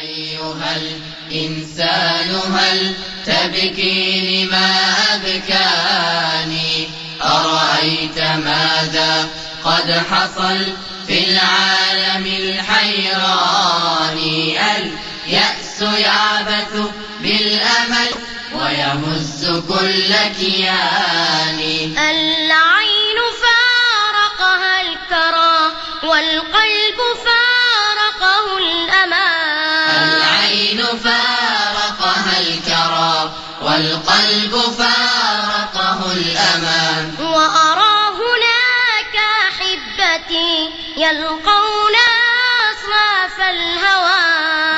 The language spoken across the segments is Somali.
أيها الإنسان، هل تبكي لما أبكاني؟ أرأيت ماذا قد حصل في العالم الحيران؟ اليأس يعبث بالأمل ويهز كل كيان. العين فارقها الكرى والقلب فارقه الأمان. العين فارقها الكرى والقلب فارقه الأمان. وأرى هناك أحبتي يلقون أصناف الهوى.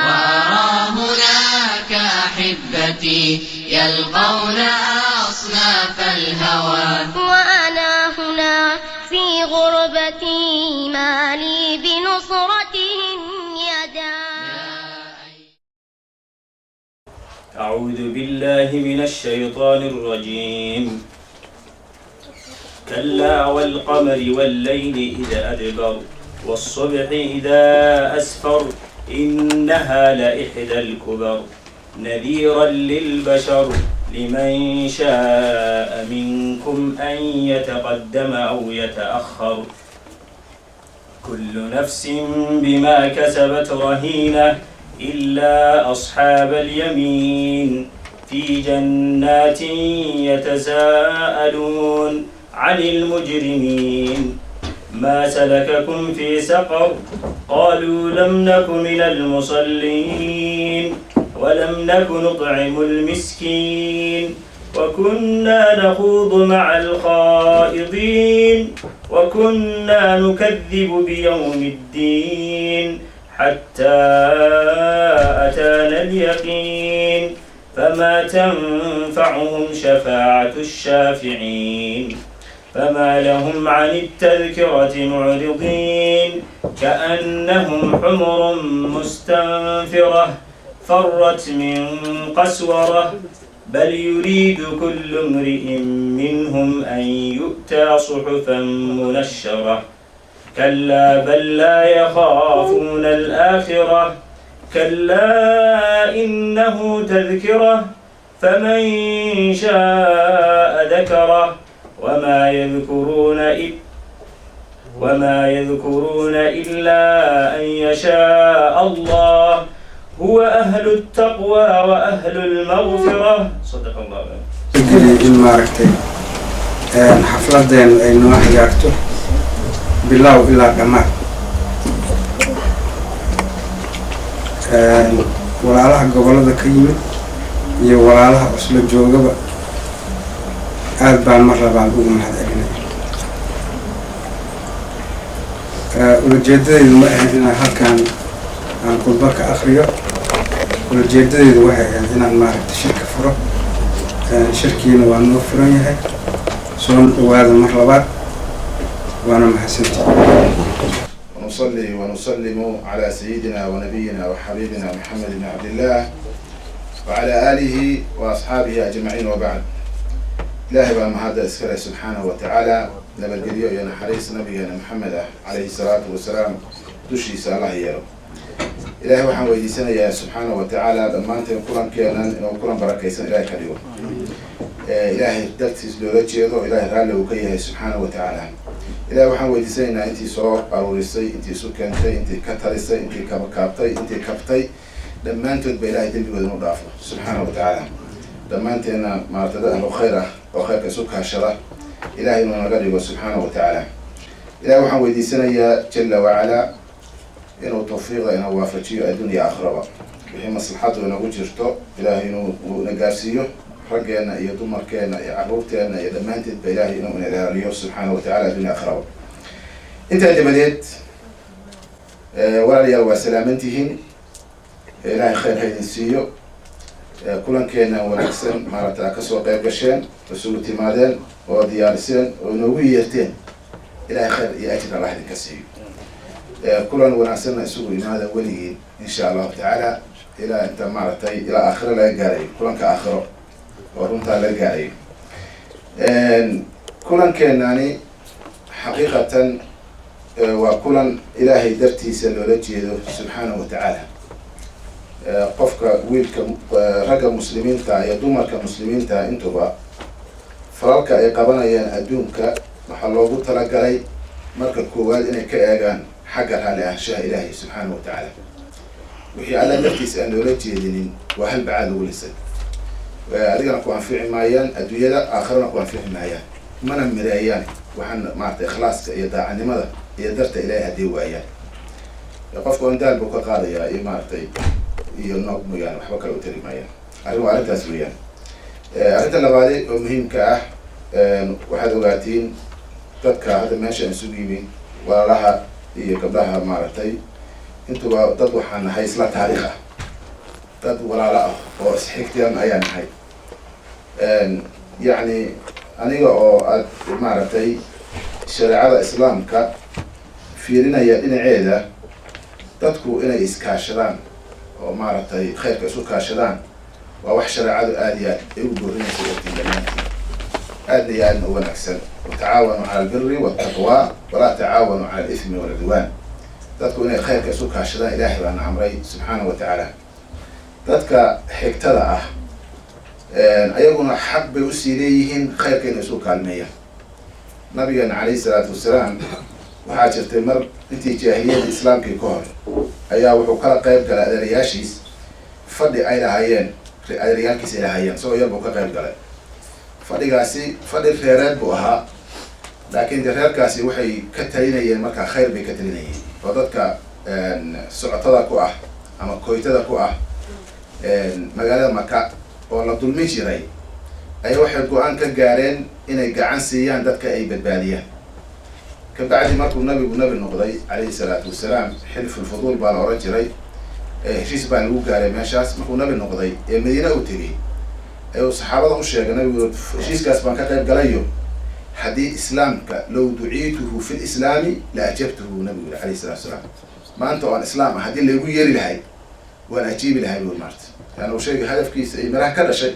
وأرى هناك أحبتي يلقون أصناف الهوى. وأنا هنا في غربتي ما لي بنصرتهم يدان. أعوذ بالله من الشيطان الرجيم. كلا والقمر والليل إذا أدبر والصبح إذا أسفر، إنها لإحدى الكبر، نذيرا للبشر، لمن شاء منكم أن يتقدم أو يتأخر. كل نفس بما كسبت رهينة إلا أصحاب اليمين، في جنات يتساءلون عن المجرمين، ما سلككم في سقر؟ قالوا لم نك من المصلين ولم نك نطعم المسكين وكنا نخوض مع الخائضين وكنا نكذب بيوم الدين حتى أتانا اليقين، فما تنفعهم شفاعة الشافعين، فما لهم عن التذكرة معرضين، كأنهم حمر مستنفرة فرت من قسورة، بل يريد كل امرئ منهم أن يؤتى صحفا منشرة. كلا بل لا يخافون الآخرة، كلا إنه تذكرة، فمن شاء ذكره، وما يذكرون إلا أن يشاء الله، هو أهل التقوى وأهل المغفرة. صدق الله العظيم. In maaragtay xafladeenu ay noo hagaagto bilow ilaa dhammaad. Walaalaha gobollada ka yimid iyo walaalaha Oslo joogaba aada baan mar labaad ugu mahad celinaya. Ulajeedadeydu ma ahayd inaan halkan aan khudbo ka akriyo. Ulajeedadeydu waxay ahayd inaan maaragtay shirka furo. Shirkiina waa noo furan yahay. Soo dhawaada mar labaad, waana mahadsantihi. ونصلي ونسلم على سيدنا ونبينا وحبيبنا محمد بن عبد الله وعلى آله وأصحابه أجمعين، وبعد. Ilaahay baa mahadda iskale subxaanahu wa tacaala. Nabadgelyo iyo naxariis nabigeena Maxamed ah calayhi salaatu wasalaam dushiisa Allah yeelo. Ilahay waxaan weydiisanayaa subxaanahu wa tacaala dhammaanteen kulankeenan inuu kulan barakaysan Ilahay ka dhigo, Ilaahay dartiis loola jeedo, Ilahay raalli uu ka yahay subxaanahu wa tacaala. Ilahay waxaan weydiisanaynaa intii soo aruurisay, intii isu keentay, intii ka talisay, intii kabakaabtay, intii kabtay, dhammaantood ba Ilahay dembigooda inu dhaafo subxaana wa tacaala. Dhammaanteenna maarata dad ahlu khayr ah oo khayrka isu kaashada Ilahay inuu naga dhigo subxaana wa tacaala. Ilahay waxaan weydiisanayaa jala wacalaa inuu tawfiiqda ina waafajiyo addunya aakhiraba, wixii maslaxadu inagu jirto Ilahay inuu na gaarsiiyo, raggeena iyo dumarkeena iyo carruurteena iyo dhammaanteedba Ilahay inuu ina ilaaliyo subxaana wa tacala addunya aakhiraba. Intaa dabadeed, walaalayaal, waa salaamantihiin. Ilahay khayr ha idin siiyo. Kulankeena wanaagsan maaragta kasoo qayb gasheen, isugu timaadeen oo diyaariseen oo inoogu yeerteen, Ilahay khayr iyo ajir Allah idinka siiyo. Kulan wanaagsanna isugu imaada weligiin insha Allahu tacaala, ilaa inta maaragtay ilaa aakhiro laga gaarayo, kulanka aakhiro oo runtaa laga gaarayo. Kulankeenani xaqiiqatan waa kulan Ilaahay dartiisa loola jeedo subxaanahu wa tacaala. Qofka wiilka, ragga Muslimiinta iyo dumarka Muslimiinta intuba, falalka ay qabanayaan adduunka waxaa loogu talagalay marka koowaad inay ka eegaan xagga raalli ahaanshaha Ilaahay subxaanahu wa tacaala. Wixii Alla dartiis aan loola jeedinin waa hal bacaad lagu lisay. Adigana ku anfici maayaan adduunyada, aakhirana ku anfici maayaan, mana mireeyaan. Waxaan maarata ikhlaaska iyo daacadnimada iyo darta Ilaahay hadday waayaan, qofka on daal buu ka qaadayaa iyo maaragtay iyo noog mooyaane, waxba kale u tari maayaan. Arrin waa arrintaas weeyaan. Arrinta labaade oo muhiimka ah, waxaad ogaatiin dadka hadda meesha aan isugu yimid, walaalaha iyo gabdhaha maaragtay intuba, dad waxaan nahay isla taariikh ah, dad walaalo ah oo isxigtiyan ayaan nahay. Yacni aniga oo aad maaragtay shareecada Islaamka fiirinaya dhinaceeda, dadku inay iskaashadaan oo maaragtay khayrka isu kaashadaan waa wax shareecadu aada iyo aad ay ugu boorinaysa, waqti dhammaantii aadna iyo aadna u wanaagsan. وتعاونوا على البر والتقوى ولا تعاونوا على الإثم والعدوان. Dadku inay khayrka isu kaashadaan Ilaahay baana amray subxaanahu wa tacaala. Dadka xigtada ah ayaguna xaq bay usii leeyihiin khayrka inay isu kaalmeeyaan. Nabigeena calayhi salaatu wasalaam waxaa jirtay mar intii jaahiliyadda Islaamkii ka hor ayaa wuxuu kala qayb galay adeerayaashiis fadhi ay lahaayeen, adeerayaalkiis ay lahaayeen. Isagoo yar buu ka qayb galay fadhigaasi. Fadhi reereed buu ahaa, laakiin de reerkaasi waxay ka talinayeen markaa khayr bay ka talinayeen, oo dadka socotada ku ah ama koytada ku ah magaalada Maka oo la dulmi jiray ayaa waxay go-aan ka gaareen inay gacan siiyaan dadka ay badbaadiyaan. Kabacdi markuu nabigu nabi noqday calayhi salaatu wasalaam, xilfulfuduul baa la oran jiray, heshiis baa lagu gaaray meeshaas. Markuu nabi noqday ee Madiine uu tegey, ayuu saxaabada u sheegay nabigu: "Heshiiskaas baan ka qayb galayo, haddii Islaamka لو دعيته في الإسلام لأجبته." Nabigu yiri calayhi salatu wasalaam: "Maanta oo aan Islaam ah haddii laygu yeeri lahay, waan ajiibi lahay," bui. Maarta yani uu sheegay hadafkiisa iyo miraha ka dhashay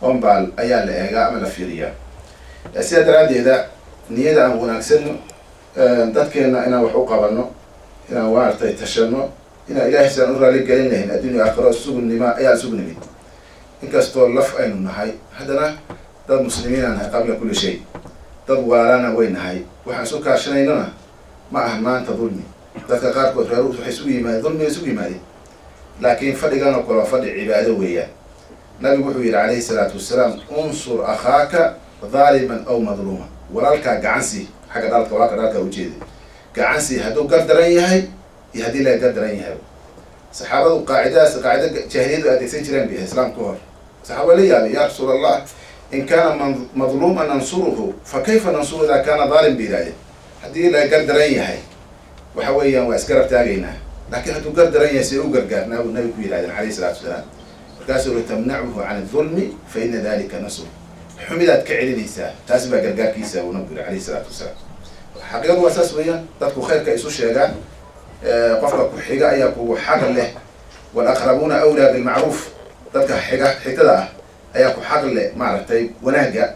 ombaal ayaa la eegaa ama la fiiriyaa. Sidaa daraaddeeda niyada aan wanaagsano, dadkeena inaan wax u qabano, inaan maaragtay tashano, inaan Ilahay sidaan u raali gelin lahayn addunya aakhiro sugnima ayaan isugu nimid. Inkastoo laf aynu nahay, haddana dad Muslimiinaan nahay قبل كل شيء, dad walaalana way nahay. Waxaan isu kaashanaynana ma aha maanta dulmi. Dadka qaarkood reer waxay isugu yimaadeen dulmiga isugu yimaadeen, laakiin fadhigan oo kale waa fadhi cibaado weeyaan. Nabigu wuxuu yidhi calayhi salaatu wasalaam: "انصر أخاك ظالما أو مظلوما." Walaalkaa gacansi, xagga dhalka, walaalka dhalka ujeeda gacansi, hadduu gar daran yahay iyo haddii laga gar daran yahay. Saxaabadu qaacidadaas qaacida jaahiliyadu adeegsan jireen bay Islaam ka hor. Saxaaba la yaabay: "يا رسول الله، إن كان مظلوما ننصره، فكيف ننصره إذا كان ظالم?" bay yidhahdeen. Haddii laga gar daran yahay, waxa weeyaan waa isgarab taagaynaa, laakiin hadduu gar daran yahay, see u gargaarnaa? Buu nabigu ku yidhahdeen calayhi salaatu wasalaam. Markaasuu uri: "تمنعه عن الظلم فإن ذلك نصر." Xumidaad ka celinaysaa, taasi baa gargaarkiisa, buu nabigu yidhi calayhi salaatu wasalaam. Xaqiiqadu waa saas weeyaan. Dadku khayrka isu sheegaan, qofka ku xiga ayaa kugu xaq leh. والأقربون أولى بالمعروف. Dadka xiga, xigtada ah ayaa ku xaq leh maaragtay wanaagga,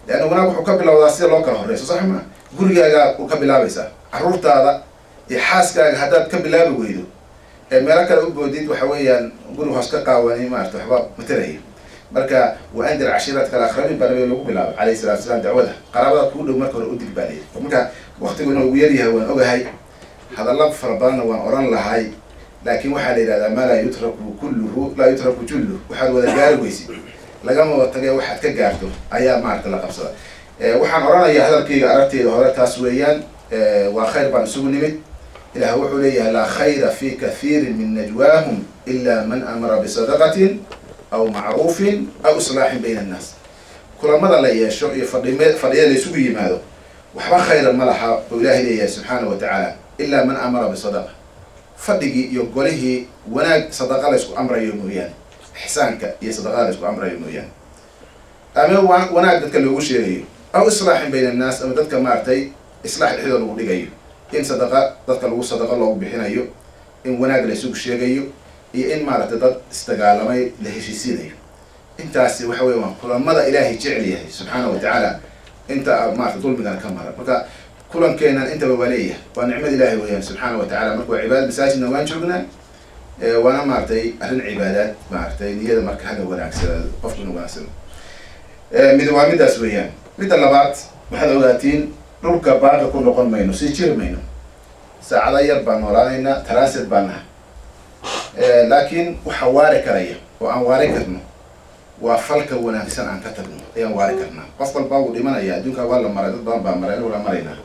leanna wanaag wuxuu ka bilowdaa sida loo kala horeyso, sax maa? Gurigaaga u ka bilaabaysaa, carruurtaada iyo xaaskaaga. Haddaad ka bilaabi weydo ee meelo kale u boodid, waxa weeyaan guriga hoos ka qaawani maarata waxba mataraya. Marka وأنذر عشيرتك الأقربين baa nabiga lagu bilaabay calayhi salatu wasalaam dacwada. Qaraabada kuu dhow marka hore u dig baa layidhi. Marka waktigu inuu ugu yaryahay waan ogahay, hadalla fara badanna waan oran lahay, laakiin waxaa la yidhahdaa: ما لا يدرك كله لا يترك جله. Waxaad wada gaari weysid lagama wada tagay, waxaad ka gaarto ayaa maarata la qabsada. Waxaan odhanayaa hadalkayga aragteyda hore taas weeyaan. Waa khayr baan isugu nimid. Ilaah wuxuu leeyahay: لا خير في كثير من نجواهم إلا من أمر بصدقة أو معروف أو إصلاح بين الناس. Kulamada la yeesho iyo fadhime fadhiyada la isugu yimaado waxba khayra ma laha, buu Ilahay leeyahay subxaana wa tacaala, إلا من أمر بصدقة, fadhigii iyo golihii wanaag sadaqa la isku amrayo mooyaane, ixsaanka iyo sadaqada la isku amrayo mooyaane, ama wanaag dadka loogu sheegayo, أو إصلاح بين الناس, ama dadka maaragtay islaax dhexdooda lagu dhigayo, in sadaqa dadka lagu sadaqa loogu bixinayo, in wanaag la isugu sheegayo, iyo in maaragtay dad isdagaalamay la heshiisiinayo. Intaasi waxa weya waa kulamada Ilaahay jecel yahay subxaana wa tacaala, inta maarata dulmigana ka mara. Marka kulankeenan intaba waa leeyahay, waa nicmada Ilahay weeyaan subxaana wa tacala. Marka waa cibaada, masaajidna waan joognaa. Waana maaragtay arrin cibaadaad, maaragtay niyada marka hala wanaagsanaado, qofku inu wanaagsano. Mid waa midaas weeyaan. Midda labaad, waxaad ogaatiin dhulka baaqi ku noqon mayno, sii jiri mayno, saacada yar baan noolaanaynaa, transit baan nahay. Laakiin waxa waari karaya oo aan waari karno waa falka wanaagsan aan ka tagno ayaan waari karnaa. Qof walbaa wuu dhimanaya, adduunka waa la maray, dad badan baa maray, aniguna maraynaa.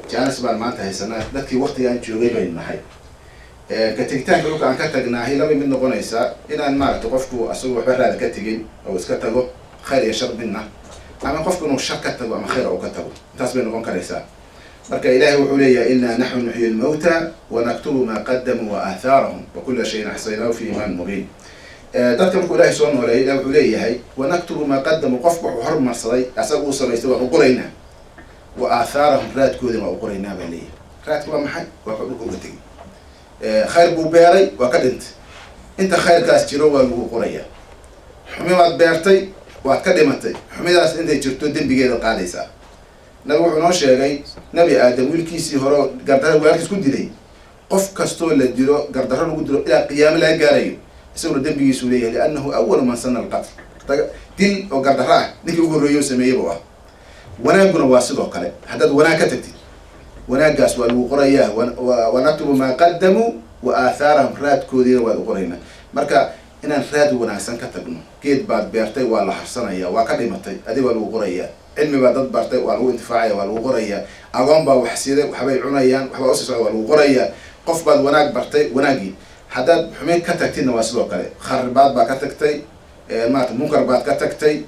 Chance baan maanta haysanaa, dadkii waktigaan joogay baynu nahay. Ka tegitaanka dhulka aan ka tagnaahi laba mid noqonaysaa: inaan maaragtay qofku asagoo waxba raada ka tegin oo iska tago, khayr iyo shar midna, ama qofku inuu shar ka tago ama khayr uu ka tago. Intaas bay noqon karaysaa. Marka Ilahay wuxuu leeyahay: "إنا نحن نحيي الموتى ونكتب ما قدموا وآثارهم وكل شيء أحصيناه في إمام مبين." Dadka markuu Ilahay soo nooleeyay, Ilahi wuxuu leeyahay: "ونكتب ما قدموا", qofku wuxuu hormarsaday asaga uu samaystay waan u qoraynaa, "وآثارهم", raadkoodina waa u qoraynaa baa leeyahay. Raadka waa maxay? Waa wuxuu dhulka uga tegay. Khayr buu beeray, waa ka dhintay, inta khayrkaas jiro waa lagu qorayaa. Xumi baad beertay, waad ka dhimatay, xumidaas intay jirto dembigeeda qaadaysaa. Nabi wuxuu noo sheegay Nabi Aadam wiilkiisii hore gardarro walaalkiis ku dilay, qof kastoo la dilo, gardarro lagu dilo, ilaa qiyaamo laga gaarayo isaguna dembigiisuu leeyahay, لأنه أول من سن القتل. Dil oo gardarro ah ninkii ugu horreeyo sameeyey buu ah. Wanaagguna waa sidoo kale, haddaad wanaag ka tagtid, wanaaggaas waa lagu qorayaa. "ونكتب ما قدموا وآثارهم", raadkoodiina waa u qoraynaa. Marka inaan raad wanaagsan ka tagno. Geed baad beertay, waa la harsanaya, waa ka dhimatay, adig waa lagu qorayaa. Cilmi baa dad bartay, waa lagu intifaacaya, waa lagu qorayaa. Agoon baa wax siiday, waxbay cunayaan, waxbaa usii socda, waa lagu qorayaa. Qof baad wanaag bartay, wanaaggii. Haddaad xumeyn ka tagtidna waa sidoo kale, kharibaad baa ka tagtay, maarata munkar baad ka tagtay,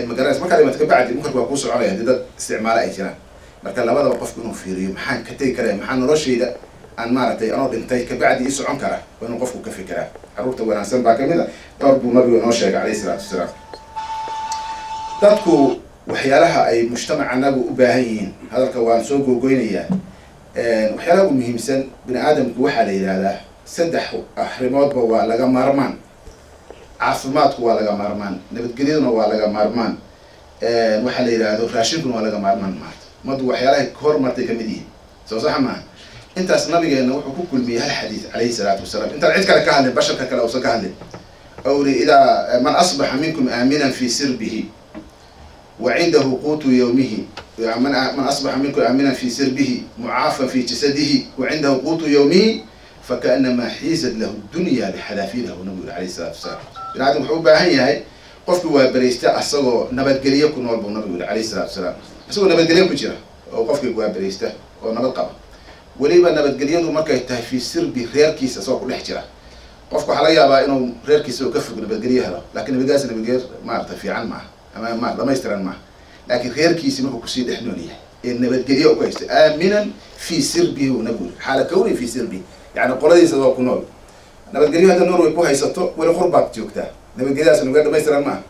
magaranaysa, markaa dhimato kabacdi munkarka waa kuu soconaya haddii dad isticmaala ay jiraan. Marka labadaba qofku inuu fiiriyo, maxaan ka tegi karaya, maxaa noloshayda aan maaragtay anoo dhintay kabacdi ii socon kara, waa inuu qofku ka fikiraa. Carruurta wanaagsan baa kamid a. Dhowr buu nabigu inoo sheegay calayhi salaatu wasalaam. Dadku waxyaalaha ay mujtamac anagu u baahan yihiin, hadalka waan soo googoynayaa, waxyaalaha ugu muhiimsan bini aadamku waxaa la yidhahdaa saddex arrimoodba waa laga maarmaan: caafimaadku waa laga maarmaan, nabadgelyaduna waa laga maarmaan, waxaa la yidhahdo raashinkuna waa laga maarmaan. Maarta ummaddu waxyaalahay hormartay kamid yihiin, soo sax maaha? Intaas nabigeena wuxuu ku kulmiyey hal xadiid calayhi salaatu wasalaam, intaan cid kale ka hadlin, basharka kale uusan ka hadlin, ou ri: "إذا من أصبح منكم آمنا في سربه وعنده قوت يومه، من أصبح منكم آمنا في سربه معافى في جسده وعنده قوت يومه فكأنما حيزت له الدنيا بحذافيرها." Nabigu yiri calayhi salaatu wasalaam, bini aadam wuxuu u baahan yahay qofki waa bereysta asagoo nabadgelyo ku nool, buu nabigu yiri calayhi salaatu wasalaam. Isagoo nabadgelyo ku jira oo qofkii waa bereysta oo nabad qaba, weliba nabadgelyadu markay tahay في سربه, reerkiisa isagoo ku dhex jira. Qofka waxaa laga yaabaa inuu reerkiisa oo ka fog nabadgelyo helo, lakin nabadgelyadaas nabadgelyo maarata fiican maaha ama ma dhamaystiran maaha. Laakiin reerkiisi markuu kusii dhex nool yahay ee nabadgelyo ku haysto, آمنا في سربه uu nabigu yiri, حال كونه في سربه, yani qoladiisa waa ku nool nabadgelyo. Hadda Norway ku haysato, weli qurbaad joogtaa, nabadgelyadaas nabadgelyo dhamaystiran maaha.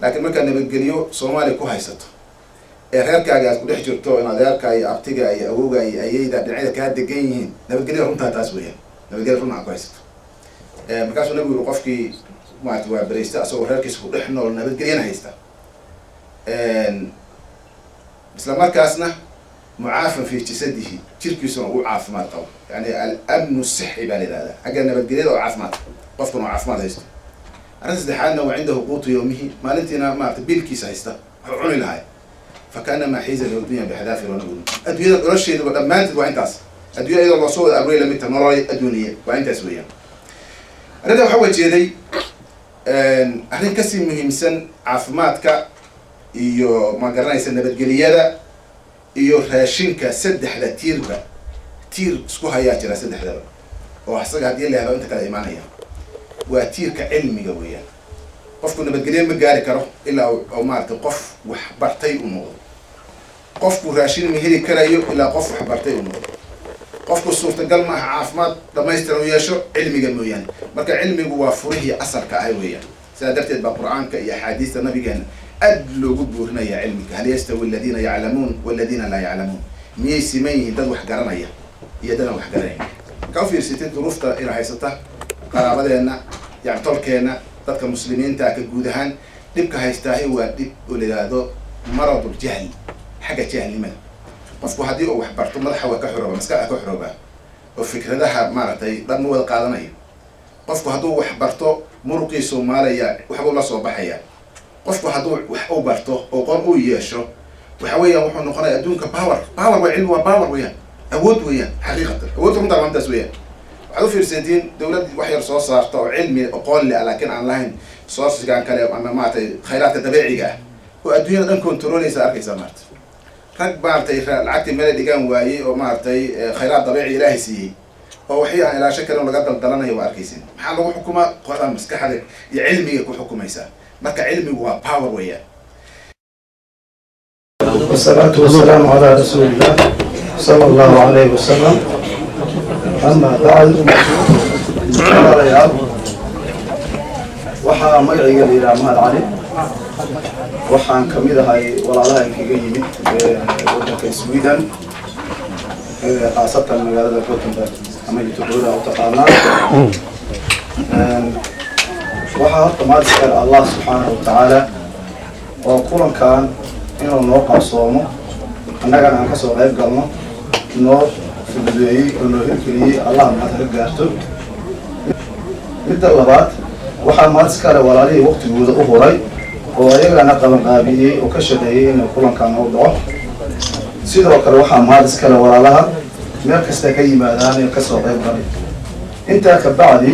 Laakiin markaad nabadgelyo Soomaaliya ku haysato ee reerkaaga aad ku dhex jirto, in adeerka iyo abtiga iyo awowga iyo ayeyda dhinacyada kaa degan yihiin, nabadgelyo runtaa taas weeyaan, nabadgelyo run aad ku haysato. Markaasuu nabigu yiri: qofkii maarata waa bereysta asagoo reerkiisa ku dhex nool, nabadgelyana haysta, isla markaasna معافى في جسده, jirkiisuna uu caafimaad qabo. Yani الأمن الصحي baa la yihahdaa, xagga nabadgelyada oo caafimaad, qofkuna oo caafimaad haysto. Arrinta saddexaadna وعنده قوت يومه, maalintiina maarata biilkiisa haysta, wuxuu cuni lahay, فكأنما حيزت له الدنيا بحذافيرها. Nabigu adduunyada nolosheeduba dhammaanteed waa intaas. Adduunya iyadoo loo soo wada aruuray lamidta nolol adduuniye waa intaas weeyaan. Arrinta waxaa wajeeday arrin kasii muhiimsan caafimaadka iyo, ma garanaysa, nabadgeliyada iyo raashinka. Saddexda tiirba tiir isku hayaa jira saddexdaba, oo asaga haddii la helo inta kale imaanaya, waa tiirka cilmiga weeyaan. Qofku nabadgelyo ma gaari karo ilaa oo maaragtay qof wax bartay u noqdo. Qofku raashin ma heli karayo ilaa qof wax bartay u noqdo. Qofku suurtagal maaha caafimaad dhamaystiran u yeesho cilmiga mooyaane. Marka cilmigu waa furihii asalka ahay weeyaan. Sidaa darteed baa Qur-aanka iyo axaadiista nabigeena aad loogu buurinaya cilmiga. "هل يستوي الذين يعلمون والذين لا يعلمون?" Miyay siman yihiin dad wax garanaya iyo dad aan wax garanayn? Markaa ufiirsatid duruufta ina haysata, qaraabadeena, yani tolkeena, dadka muslimiinta ka guud ahaan dhibka haystaahi waa dhib oo la yidhaahdo مرض الجهل, xagga jahlnimada. Qofku haddii uu wax barto, madaxa waa ka xorooba, maskaxda ka xoroobaa, oo fikradaha maaragtay dhan ma wada qaadanayo. Qofku hadduu wax barto, muruqiisuu maalaya, waxbuu la soo baxaya. Qofku hadduu wax u barto oo qoon uu yeesho, waxa weeyaan wuxuu noqonaya adduunka power. Power waa cilmi, waa power weeyaan, awood weeyaan. Xaqiiqatan awood runta maantaas weeyaan. Waxaad u fiirsatiin dawlad wax yar soo saarta oo cilmi aqoon leh, laakiin aan lahayn source-gan kale ama maaragtay khayraadka dabiiciga ah, oo adduunyada dhan control-eysa arkaysa. Maarata rag maaragtay lacagtii meelay dhigaan waayey oo maaragtay khayraad dabiici Ilaahay siiyey oo waxii aan ilaasho karin oo laga daldalanayo waa arkaysin. Maxaa lagu xukumaa? Qolada maskaxda iyo cilmiga ku xukumaysaa. Marka cilmigu waa power weeyaan. والصلاة والسلام على رسول الله صلى الله عليه وسلم. أما بعد, walaalayaal, waxaa magacayga la yidhaha Mahad Cali. Waxaan ka mid ahay walaalaha kaga yimid waddanka Sweden, khaasatan magaalada Gothenburg ama Göteborg u taqaanaa. Waxaa horta mahad iskale Allah subxaanahu watacaala oo kulankan inuu noo qabsoomo, annagana aan kasoo qayb galno, noo fududeeyey oo noo hirgeliyey. Allah mahad ka gaarto. Midda labaad, waxaa mahad iskale walaalihii waqtigooda u huray oo ayagana qabanqaabiyey oo ka shaqeeyey inuu kulankan noo dhaco. Sidoo kale waxaa mahad iskale walaalaha meel kasta ka yimaadaan ee kasoo qayb galay. Intaa ka bacdi,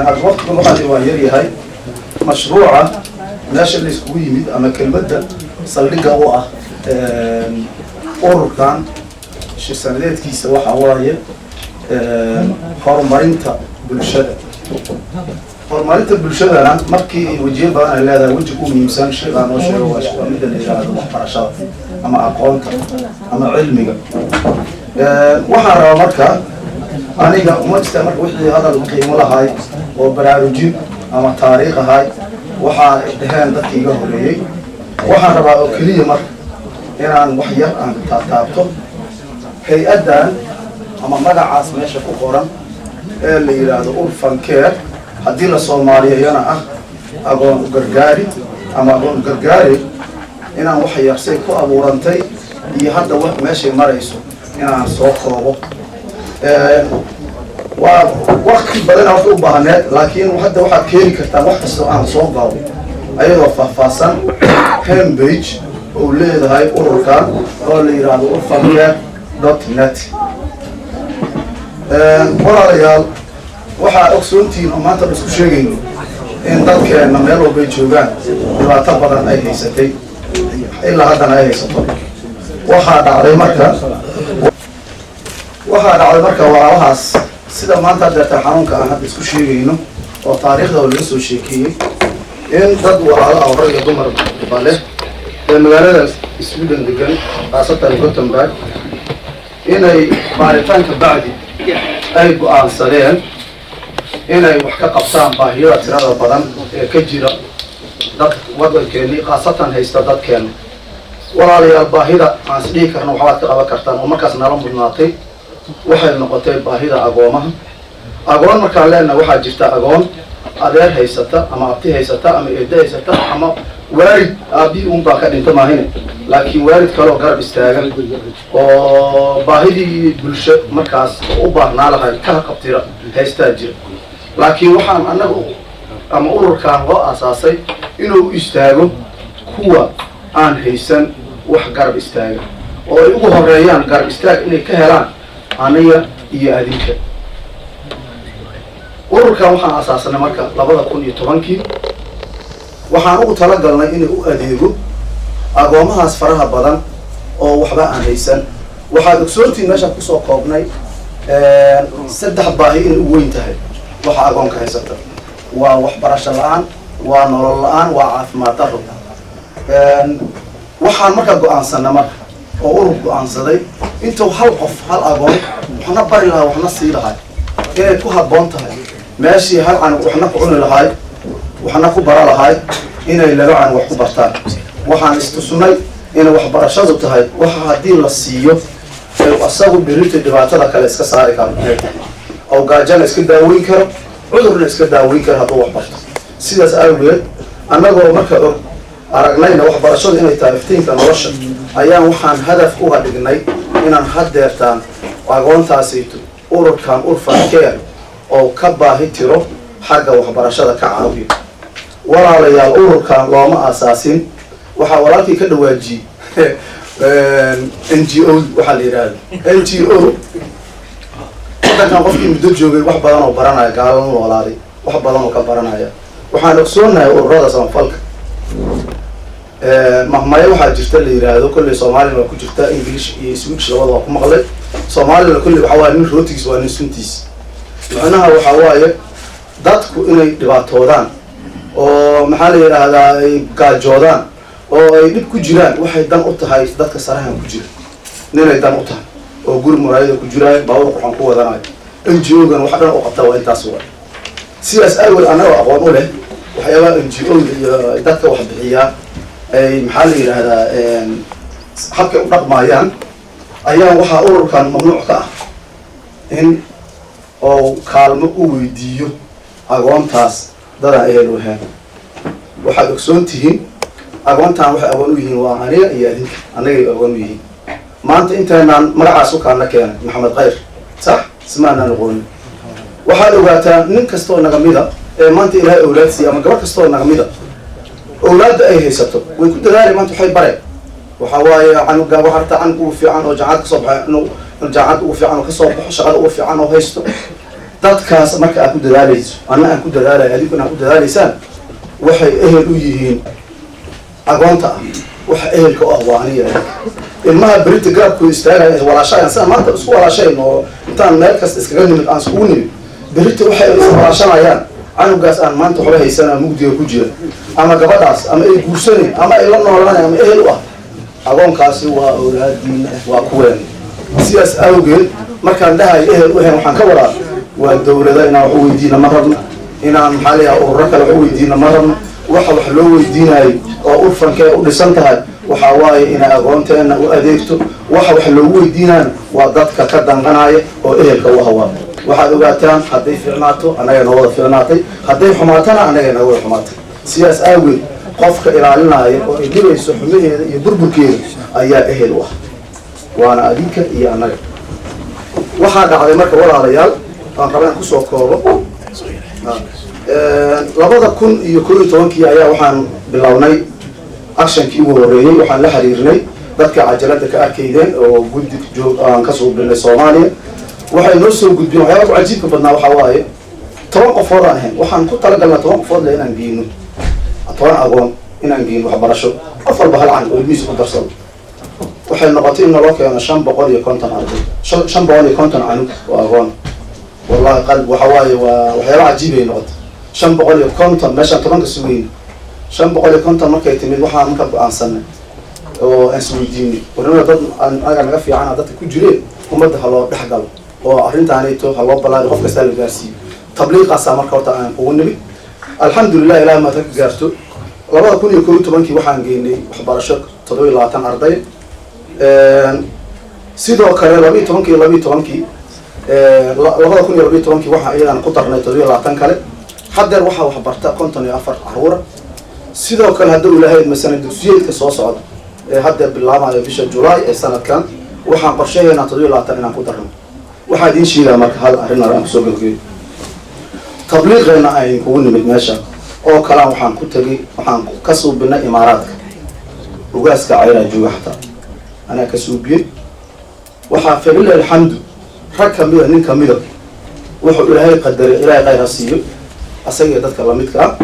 had waqtigu waxaan waa yar yahay. Mashruuca meesha la iskugu yimid ama kelmadda saldhigga u ah ururkan shir sanadeedkiisa waxa waaye horumarinta bulshada. Horumarinta bulshadana markii wejiyo badan ay leedahay, weji ku muhiimsan shaygaa noo sheego waa midda la yidhaahdo waxbarashada ama aqoonta ama cilmiga. Waxaan rabaa marka aniga uma jirta marka wixii hadal qiimo lahay oo baraarujin ama taariikh ahay waxaa dheheen dadkii iga horeeyey. Waxaan rabaa oo keliya marka inaan wax yar aan taabtaabto hay-addan ama magacaas meesha ku qoran ee la yidhaahdo Urban Care, haddii la soomaaliyeyana ah Agoon u Gargaari ama Agoon u Gargaari, inaan wax yar say ku abuurantay iyo hadda meeshay marayso inaan soo koobo. Waa wakti badan horta u baahneed, laakiin hadda waxaad keeni kartaan wax kastoo aan soo qabo ayadoo faahfaahsan homepage uu leedahay ururkan oo la yidhaahdo urfancare.net. Walaalayaal, waxaa ogsoontihiin oo maanta isku sheegayno in dadkeenna meel walbay joogaan dhibaato badan ay haysatay, ilaa haddana ay haysato. Waxaa dhacday marka walaalahaas sida maanta hadeerta xanuunka aan hadda isku sheegayno oo taariikhda oo laga soo sheekeeyey, in dad walaalo ah oo rag iyo dumar ba leh ee magaalada Sweden degan, khaasatan Gothenburg, inay baaritaanka bacdi ay go-aansadeen inay wax ka qabtaan baahiyada tirada badan ee ka jira dad waddankeennii, khaasatan haysta dadkeena. Walaalayaal, baahida aan is dhihi karno waxbaad ka qaban kartaan oo markaas nala mudnaatay waxay noqotay baahida agoomaha. Agoon markaan leenahay, waxaa jirta agoon adeer haysata ama abti haysata ama eeddo haysata ama waalid aabbihii un baa ka dhinta maahine, laakiin waalid kaleoo garab istaagan oo baahidii bulsho markaas oo u baahnaa lahay ka qabtira haystaa jira. Laakiin waxaan annaga ama ururkan loo aasaasay inuu istaago kuwa aan haysan wax garab istaaga, oo ay ugu horeeyaan garab istaag inay ka helaan aniga iyo adinka. Ururkan waxaan asaasanay marka 2010-kii. Waxaan ugu talagalnay inay u adeego agoomahaas faraha badan oo waxba aan haysan. Waxaad ogsoontiin meeshaan kusoo koobnay saddex baahi inay u weyn tahay waxa agoonka haysata: waa waxbarasho la-aan, waa nolol la-aan, waa caafimaad daro. Waxaan markaa go-aansanay marka oo urur go-aansaday intuu hal qof, hal agoon waxna bari lahaa, waxna sii lahay, inay ku habboon tahay meeshii hal canug waxna ku cuni lahaay, waxna ku bara lahaay, inay laba canug wax ku bartaan. Waxaan istusnay inay waxbarashadu tahay waxa haddii la siiyo asagu birirta dhibaatada kale iska saari karo, inay tahay oo gaajana iska daaweyn karo, cudurna iska daaweyn karo hadduu wax barto. Sidaas awgeed, annagoo marka og aragnayna waxbarashadu inay tahay iftiinka nolosha, ayaan waxaan hadaf uga dhignay inaan haddeertaan agoontaasayto ururkan Urban Care. Oo ka baahi tiro xagga waxbarashada ka caawiyo. Walaalayaal, ururkan looma aasaasin. Waxaa walaalkii ka dhawaajiyey NGO. Waxaa la yidhaahda NGO, waddankan qofkii muddo joogay wax badan oo baranaya, gaalala noolaaday wax badan oo ka baranaya. Waxaan ogsoonahay ururada samafalka. Mahmayo waxaa jirta la yidhaahdo, kolley Soomaalina waa ku jirta, English iyo Swedish labada waa ku maqlay. Soomaalina kolley waxa waaye: "Nin rootigiis waa nin suntiis." Macnaha waxa waaye dadku inay dhibaatoodaan oo, maxaa la yidhaahdaa, ay gaajoodaan oo ay dhib ku jiraan, waxay dan u tahay dadka sarahan ku jira. Ninay dan u tahay oo guri muraayada ku jiraayo, baabuur qurxan ku wadanayo. NGO-gan wax dhan u qabtaa waa intaas. Waa sidaas awel annagoo aqoon u leh waxyaabaha NGO-da iyo dadka wax bixiyaa ay, maxaa la yidhaahdaa, habkay u dhaqmaayaan, ayaa waxaa ururkan mamnuuc ka ah in oo kaalmo u weydiiyo agoontaas dadaan ehel u ahayn. Waxaad ogsoon tihiin agoontaan waxay agoon u yihiin waa aniga iyo adinka, annagay agoon u yihiin. Maanta intaynaan magacaas u kaana keenay Maxamed Khayr, sax ismaanaan aqoonin. Waxaad ogaataa nin kastoo nagamida ee maanta Ilaahay awlaad siiya ama gabar kastoo nagamida, awlaadda ay haysato way ku dadaali. Maanta waxay bareen waxa waaye canuga waxa rabtaa canug ugu fiican oo jaamacad kasoo baxay, inuu jaamacad ugu fiican oo kasoo baxo, shaqada ugu fiican oo haysto. Dadkaas marka aad ku dadaalayso, anna aan ku dadaalayo, adinkuna aad ku dadaalaysaan, waxay ehel u yihiin agoonta ah. Waxa ehelka u ah waa aniga. Ilmaha berita garabkooda istaagaya, walaashayan sidaan maanta isku walaashayn oo intaan meel kasta iskaga nimid aan iskugu nimid, berita waxay iswalaashanayaan canugaas aan maanta waxba haysana, mugdiga ku jira, ama gabadhaas ama ay guursanayn ama ay la noolaanayn ama ehel u ah. Agoonkaasi waa awlaadiina, waa kuween. Sidaas awgeed markaan dhahayo ehel u ahayn, waxaan ka wadaa waa dawlada inaan wax u weydiina ma rabno, inaan, maxaa leeyahay, ururo kale wax u weydiina ma rabno. Waxa wax loo weydiinayo oo urfankee u dhisan tahay waxaa waaye inay agoonteena u adeegto. Waxa wax loogu weydiinayo waa dadka ka danqanaya oo ehelka u hawaa. Waxaad ogaataan, hadday fiicnaato annaga noo wada fiicnaatay, hadday xumaatana annaga naga wada xumaatay. Sidaas aageed qofka ilaalinaya oo ay dhibayso xumaheeda iyo burburkeeda ayaa ehel u ah, waana adinka iyo annaga. Waxaa dhacday marka, walaalayaal, aan raba inaan kusoo koobo, 2011-kii ayaa waxaan bilownay actionkii ugu horreeyey. Waxaan la xiriirnay dadka cajalada ka arkaydeen oo guddi joog aan kasoo bilinay Soomaaliya. Waxay noo soo gudbiyeen waxyaaba ku cajiibka badnaa. Waxaa waaye 10 qofood aan ahayn, waxaan ku talagalnaa 10 qofood le inaan geyno, 10 agoon inaan geyno waxbarasho, qof walba hal can oo ilmihiisa ku darsado. Waxay noqotay in naloo keeno 550 arday, 550 canug oo agoon. Wallahi qalb waxa waaye waa waxyaaba cajiibay noqotay. 550 meeshaan 10-ka sugayno, 550 markay timid, waxaan marka go-aansanay oo aan isweydiinay: warnima dad anaga naga fiicana dadka ku jireen, ummadda ha loo dhex galo oo arrintaanayto ha loo ballaariyo, qof kastaa la gaarsiiyo. Tabliiqaasaa marka horta aan kugu nimid. Alxamdulilah, ilaah maad ka gaarto. 2011-kii waxaan geynay waxbarasho 27 arday. Sidoo kale 12-kii 12-kii 2012-kii waxaan iyadana ku darnay 27 kale. Haddeer waxaa waxbarta 54 caruura. Sidoo kale hadduu Ilaahay masana dugsiyeedka soo socda ee haddeer bilaabanayo bisha Julaay ee sanadkan, waxaan qorshaheynaa 27 inaan ku darno. Waxaa idiin sheegaa marka hal arrin aan kusoo gabgeeyo. Tabliiqeena ayn kugu nimid meesha oo kalaan waxaan ku tegay, waxaan ka suubinay Imaaraadka. Ugaaska Cayraa jooga, xataa anaa ka suubiyey. Waxaa falilah alxamdu rag kamida, nin kamida wuxuu Ilaahay qadaray, Ilaahay khayr ha siiyo asaga iyo dadka lamidka ah,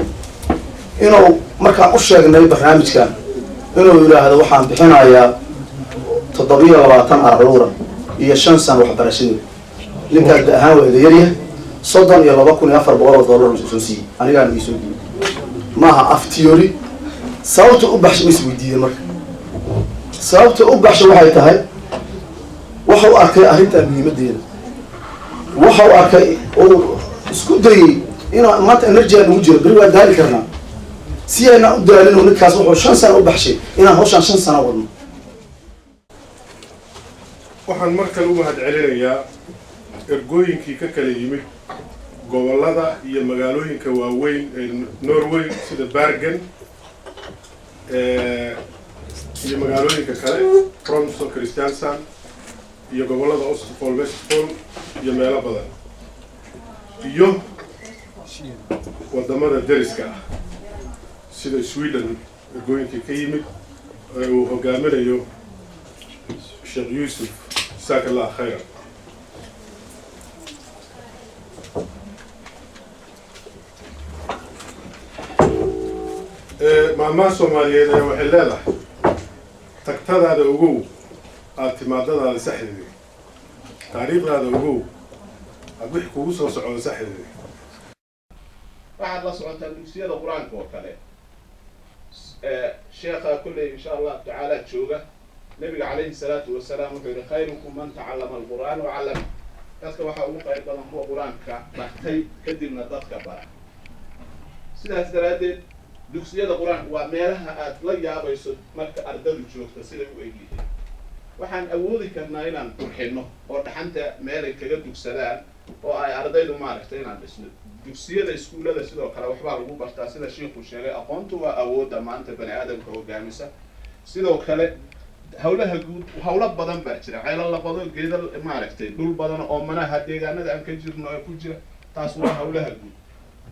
inuu markaan u sheegnay barnaamijkan inuu yidhaahdo: "Waxaan bixinayaa 27 caruura iyo 5 sano waxbarashadeeda." Ninkaas da ahaan waa iga yaryahay. $32,400 soo siiyey, anigaana iisoo diiyey. Maaha af theory. Sababta u baxsha ma isweydiiyey? Marka sababta u baxsha waxay tahay waxau arkay arrintan muhiimadeeda. Waxau arkay uu isku dayey inaa maanta energy ugu jiro, beri waa daali karnaa. Si aynaan u daalin, ninkaas wuxuu 5 sano u baxshay inaan hawshaan 5 sano wadno. Waxaan mar kale u mahad celinayaa ergooyinkii ka kala yimid gobollada iyo magaalooyinka waaweyn ee Norway, sida Bergen iyo magaalooyinka kale, Tromso, Kristiansand, iyo gobollada Ostfold, Vestfold iyo meelo badan. Iyo waddamada deriska ah, sida Sweden, ergooyinkii ka yimid ee uu hogaaminayo Sheekh Yuusuf, jasaaka Allah khayran. Maamaha Soomaaliyeed ee waxay leedahay: tagtadaada ogow, aada timaadadaada saxdeedi, taariikhdaada ogow, aada wixii kugu soo socdo saxdeedi. Waxaad la socotaa dugsiyada Qur-aanka oo kale, sheekha kolley insha Allahu tacaala jooga. Nabiga calayhi salaatu wasalaam wuxuu yihi: "خيركم من تعلم القرآن وعلمه." Dadka waxaa ugu qayr badan kuwa Qur-aanka bartay, kadibna dadka bara. Sidaas daraaddeed, dugsiyada Qur-aanka waa meelaha aad la yaabayso marka ardadu joogto siday u egyihiin. Waxaan awoodi karnaa inaan qurxino oo dhaxanta meelay kaga dugsadaan oo ay ardaydu maaragtay inaan dhisno dugsiyada. Iskuullada sidoo kale waxbaa lagu bartaa. Sida shiiku sheegay, aqoontu waa awoodda maanta bani aadamka hogaamisa. Sidoo kale hawlaha guud, hawlo badan baa jira: ceelo la qodo, geeda maaragtay, dhul badan oo manaha deegaanada aan ka jirno ee ku jira. Taas waa hawlaha guud.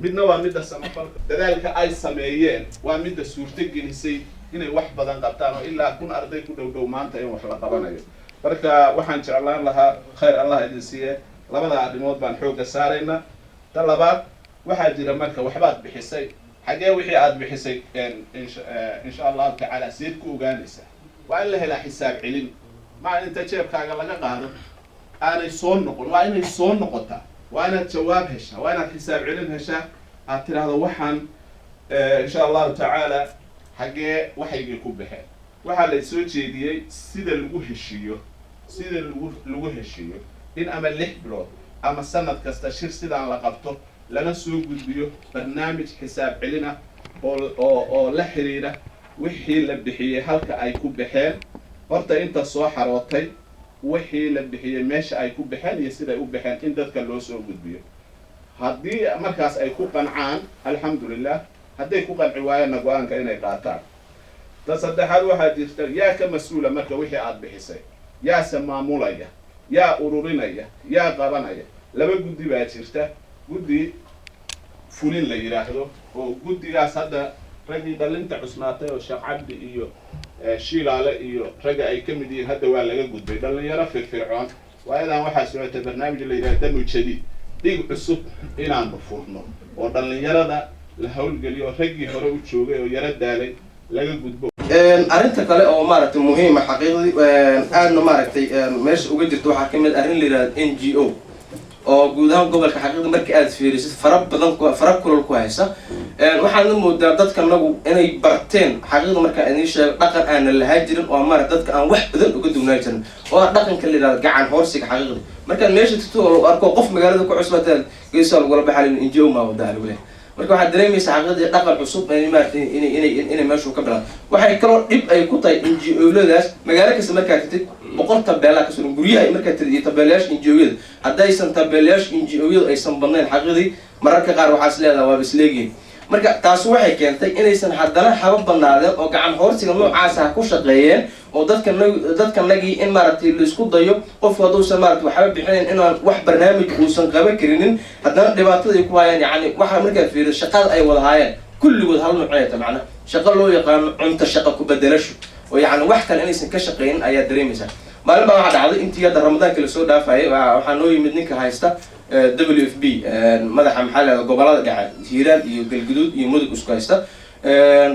Midna waa midda samafalka. Dadaalka ay sameeyeen waa midda suurto gelisay inay wax badan qabtaan oo ilaa 1000 arday ku dhow dhow maanta in wax la qabanayo. Marka waxaan jeclaan lahaa, khayr Allah idin siiye, labada arrimood baan xoogga saaraynaa. Ta labaad waxaa jira, marka waxbaad bixisay, xaggee wixii aad bixisay, insha Allahu tacaala, seed ku ogaanaysaa? Waa in la helaa xisaab celin. Maa inta jeebkaaga laga qaado aanay soo noqon. Waa inay soo noqotaa, waa inaad jawaab heshaa, waa inaad xisaab celin heshaa, aad tidhaahdo: waxaan insha Allahu tacaala xaggee waxaygii ku baxeen? Waxaa la soo jeediyey sida lagu heshiiyo, sida lagu heshiiyo in ama 6 bilood ama sanad kasta shir sidaan la qabto, lana soo gudbiyo barnaamij xisaab celin ah oo la xiriira wixii la bixiyey, halka ay ku baxeen, horta inta soo xarootay, wixii la bixiyey, meesha ay ku baxeen iyo siday u baxeen, in dadka loo soo gudbiyo. Haddii markaas ay ku qancaan, alxamdulilah. Hadday ku qanci waayaanna, go-aanka inay qaataan. Ta saddexaad waxaa jirta: yaa ka mas-uula marka wixii aada bixisay? Yaase maamulaya? Yaa ururinaya? Yaa qabanaya? Laba guddi baa jirta: guddi fulin la yidhaahdo, oo guddigaas hadda raggii dhalinta cusnaatay oo Sheekh Cabdi iyo Shiilaale iyo ragga ay ka mid yihiin, hadda waa laga gudbay, dhalinyaro firfircoon. Waayadan waxaa socotay barnaamij la yidhahdo damu jadiid, dhiig cusub inaanu furno oo dhalinyarada la hawlgeliyo, raggii hore u joogay oo yaro daalay laga gudbo. Arrinta kale oo maaragtay muhiima, xaqiiqdii aadna maaragtay meesha uga jirta, waxaa kamid arrin la yihahdo NGO, oo guud ahaan gobolka xaqiiqda marka aad fiirisid fara badan, fara kulol ku haysa. Waxaadna moodaa dadka nagu inay barteen, xaqiiqda markaa idin sheego, dhaqan aanan lahaa jirin oo maarata dadka aan wax badan uga duwnaa jirin, oo ah dhaqanka la yihahdo gacan hoorsiga. Xaqiiqda markaad meesha tagto oo lagu arko qof magaalada ku cusub, hataad geesaa lagula baxaa, NGO maa wadaa lagu leeyahay. Marka waxaad dareemaysaa xaqiiqdii dhaqan cusub maarata inay meeshu ka bilaan. Waxay kaloo dhib ay ku tahay NGO-ladaas, magaalo kasta markaad tagtid 100 tabeelaa ka suran guryaha markaad tagtid iyo tabeelayaasha NGO-yada. Haddaysan tabeelayaasha NGO-yadu aysan badnayn, xaqiiqdii mararka qaar waxaa is leedaha waaba isleegihin. Marka taas waxay keentay inaysan haddana haba badnaadeen oo gacan hoorsiga noocaasa ha ku shaqeeyeen, oo dadka nagii in maaragtay laisku dayo qofku hadduusan maarata waxba bixinayn, inaan wax barnaamij uusan qaban karinin, haddana dhibaatada ay ku hayaan. Yacni waxa markaad fiirido shaqada ay wada haayeen kulligood hal nooc ay tahay, macnaha shaqo loo yaqaano cunto shaqa ku bedelasho, oo yacni wax kale inaysan ka shaqeynin ayaa dareemaysaa. Maalin baa waxaa dhacday, intii hadda Ramadaanka lasoo dhaafayay, waxaa noo yimid ninka haysta WFP, madaxa maxaa leeda gobolada dhexe, Hiiraan iyo Galguduud iyo Mudug isku haysta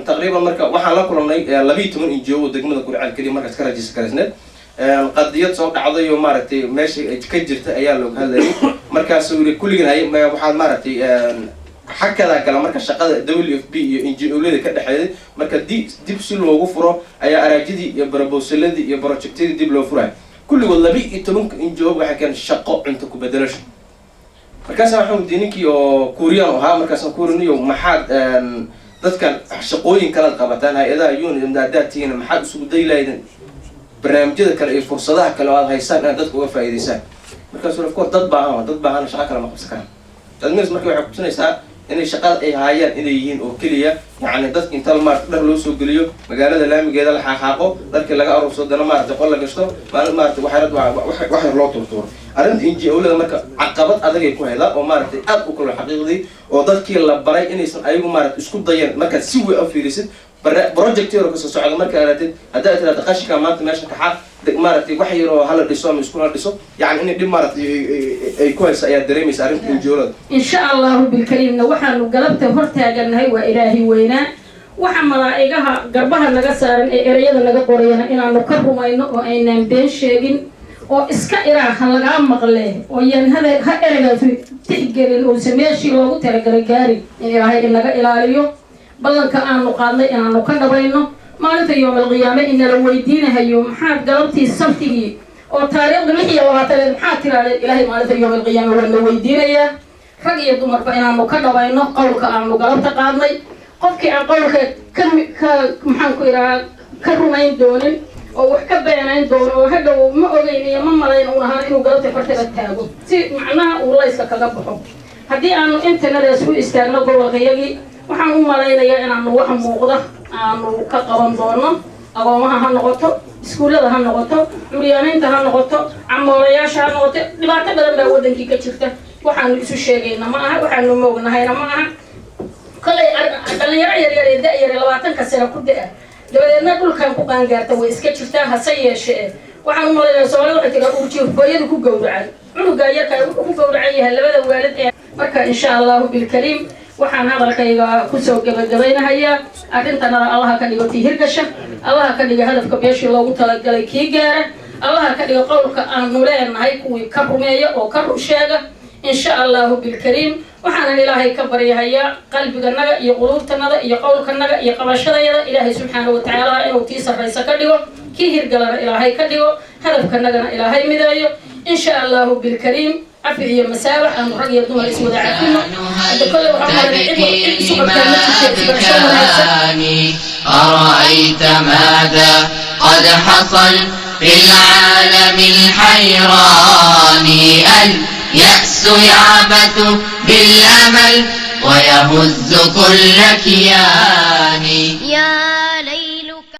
taqriiban. Marka waxaan la kulanay 12 NGO oo degmada Guriceel keliya markaas ka rajista garaysneed. Qadiyad soo dhacday oo maaragtay meesha ka jirta ayaa looga hadlayay. Markaasuu yiri: "Kulligan hay waxaad maaragtay xakadaa gala." Marka shaqada WFP iyo NGO-lada ka dhexeeyay, marka dib si loogu furo ayaa araajidii iyo proposaladii iyo projectyadii dib loo furayo. Kulligood 12-ka NGO waxay keen shaqo cunto ku bedelasho. Markaasa waxaan weydiiyey ninkii oo Kuuriyaan ahaa. Markaasaan kuuriniyo: "Maxaad dadkan shaqooyin kalaad qabataan hay-adaha UN haddaad tihiin, maxaad isugu day lahaydeen barnaamijyada kale iyo fursadaha kale oo aad haysaan inaad dadka uga faa'iidaysaan?" Markaasuu: "Of course, dad baahan, dad baahan shaqo kale ma qabsan karaan." Dadmirs marka waxay kutusinaysaa inay shaqada ay haayaan inay yihiin oo keliya, yacni dadka inta maarata dhar loo soo geliyo, magaalada laamigeeda la xaaqaaqo, dharkii laga aruursado, dana maarata qol la gashto, maalin maarata waxyar wax yar loo turtuuro. Arrinta NGO-lada marka caqabad adagay ku haydaa oo maaragtay aad u kulul xaqiiqdii, oo dadkii la baray inaysan ayagu maaragtay isku dayan. Markaad si weyn u fiirisid project yaro kasoo socda, marka aragtid haddaad tiraahdo qashinka maanta meesha kaxaa, maaragtay wax yar oo hala dhiso ama isku hala dhiso, yani inay dhib maaragtay ay ku hayso ayaad dareemaysa arrinta NGO-lada. Insha Allahu bilkariimna waxaanu galabta hortaagannahay waa Ilaahi weynaa. Waxa malaa'igaha garbaha naga saaran ee ereyada naga qorayana inaanu ka rumayno oo aynaan been sheegin oo iska iraa ha lagaa maqle oo yaan hada ha ereygaasi tixgelin uusa meeshii loogu talagalay gaarin, in Ilaahay inaga ilaaliyo. Ballanka aanu qaadnay inaanu ka dhabayno maalinta yoomalqiyaame inala weydiinahayo: maxaad galabtii sabtigii oo taariikhda 26-eed maxaad tiraadeen? Ilaahay maalinta yoomalqiyaame waa na weydiinayaa. Rag iyo dumarba inaanu ka dhabayno qowlka aanu galabta qaadnay. Qofkii aan qowlka ka maxaan ku idhahaa ka rumayn doonin oo wax ka beenayn doono oo hadhow ma ogeyn iyo ma malayn uun ahaan inuu galabta fartaba taago si macnaha uu layska kaga baxo. Haddii aanu intanadaas u istaagno gobolkayagii, waxaan u malaynayaa inaanu wax muuqda aanu ka qaban doono. Agoomaha ha noqoto, iskuullada ha noqoto, curyaamiinta ha noqoto, camoolayaasha ha noqoto, dhibaato badan baa waddankii ka jirta. Waxaanu isu sheegayna ma aha, waxaanu moognahayna ma aha. Kollay dhalinyaro yaryar ee da-yar 20-ka sano ku da-a dabadeedna dhulkan ku qaangaarta way iska jirtaa. Hase yeeshee waxaan u malaynaya Soomaalida waxay tiraa uurjiif hooyadu ku gowracan, cunugaa yarkaa wuxuu ku gowracan yahay labada waalid ee. Marka insha Allahu bilkariim waxaan hadalkayga kusoo gebagabaynahayaa: arrintanada Allaha ka dhigo tii hirgasha, Allaha ka dhiga hadafka meeshii loogu talagalay kii gaara, Allaha ka dhigo qowlka aanu leenahay kuwii ka rumeeya oo ka run sheega, insha Allahu bilkariim. Waxaanan Ilaahay ka baryahayaa qalbiganaga iyo quluubtanada iyo qowlkanaga iyo qabashadayada Ilaahay subxaana wa tacaala inuu tii sarraysa ka dhigo, kii hirgalana Ilaahay ka dhigo, hadafkanagana Ilaahay mideeyo, insha Allahu bilkariim. Cafi iyo masaabax aanu rag iyo dumar iswada cafino. Hadda kolle waxaan malanay cid isu qabtaa ma jirto, isbarasho wanaagsan. أرأيت ماذا قد حصل في العالم الحيران؟ اليأس يعبث بالأمل ويهز كل كيان. يا